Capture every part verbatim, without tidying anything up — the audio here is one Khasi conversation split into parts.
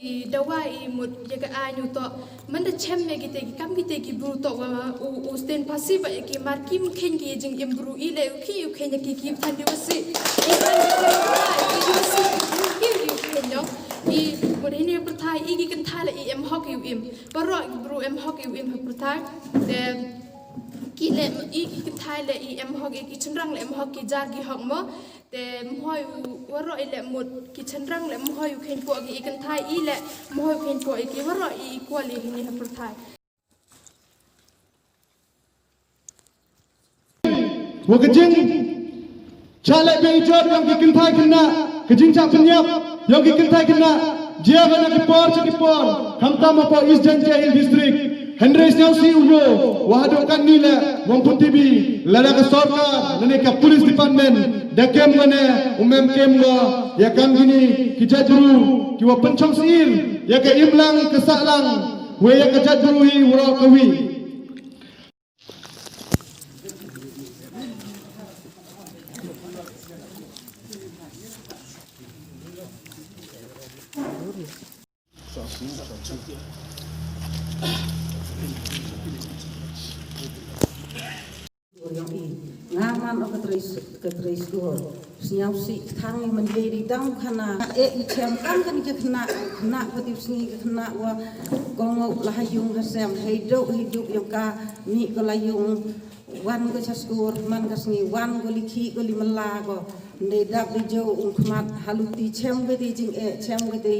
I dawa i mut ïa ka aiñ u toh. Mynta shem ïa kite ki kam kite ki bru toh wa u u sten pasi ba ïa ki mar kim khein ki jingim bru i leh u khih u khein ïa ki ki than di wasi. I than di wasi ki ki khein ïong. I mut hini pyrthai i ki kynthai la i em hok i u im. Baroh ki bru em hok i u im ha pyrthai. Te ki leh i ki kynthai leh i em hok i ki chynrang leh em hok ki jar ki hok mo. Te mhoi u waroh i leh mut ki chynrang leh mhoi u khein poh ki i kynthai i leh mhoi u khein poh i ki waroh i equal i hini ha pyrthai. Wa ka jing cha leh beit jot yong ki kynthai khynnah, ka jing cha pynïap yong ki kynthai khynnah. Jia ba na ki por cha ki por khamtam hapoh East Jaintia Hills District. Hynrei sngewsih u ïoh wa haduh katni leh wam put T V lada ka sorkar lane ka police department da kem mane u mem kem wa ïa kam kini ki jait bru ki wa pynchong sir ïa ka imlang ka sahlang wa ïa ka jait bru hi waroh kawi. Nga man o ka trei s- ka trei sdor. Sniaw si thang i man dei di dang khana. E i chem kan kan ke khana khana ko ti sngi ke khana wa kong ngok la ha yung ha sem hei dok hei dok yang ka ni ko la yung wan ko cha skur man ka sngi wan ko li khi ko li mala ko. Ndei dap di jo ung khmat haluti chem ke di jing e chem ke di.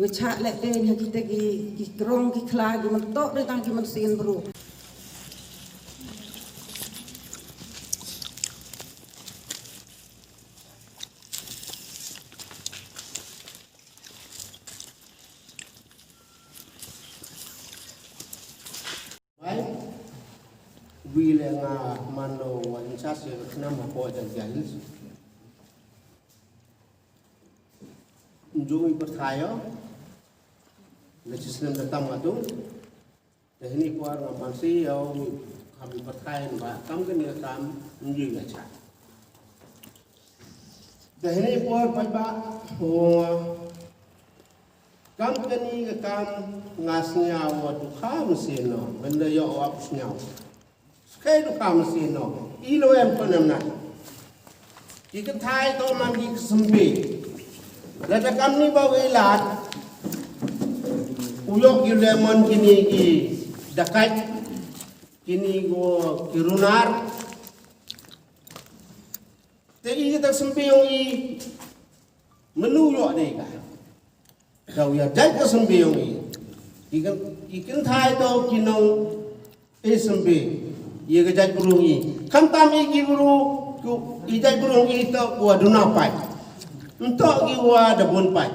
Wa cha le te nya kita ki ki krong ki khla ki man tok di tang ki man sin bru. Bai, wi le nga mano wa in charge ka khnam ha po jan jan. Njung i pathayo, le chisnem da tam ngatu. Te hini por nga man si ïa u kam i pathai ba kam kani ka kam ngi nga cha. Te hini por pat ba u kam kani ka kam nga sngiaw wa tu kham si no benda ïa wa sngiaw. Skai du kam si no i lo em ko nam na. Ki kynthai to man ki kysympi. Lada kam ni ba u ilat u yok yu lemon kini ki dakat kini go ki runar. Te i kita kysympi yong i menu yok dei ka. Ka u ïa jait ka symbi yong i. Ki kyn- ki kynthai to ki nong i symbi ïa ka jait bru i. Khamtam i ki bru ku i jait bru i to wa duna pai. Nto ki wa da bun pai.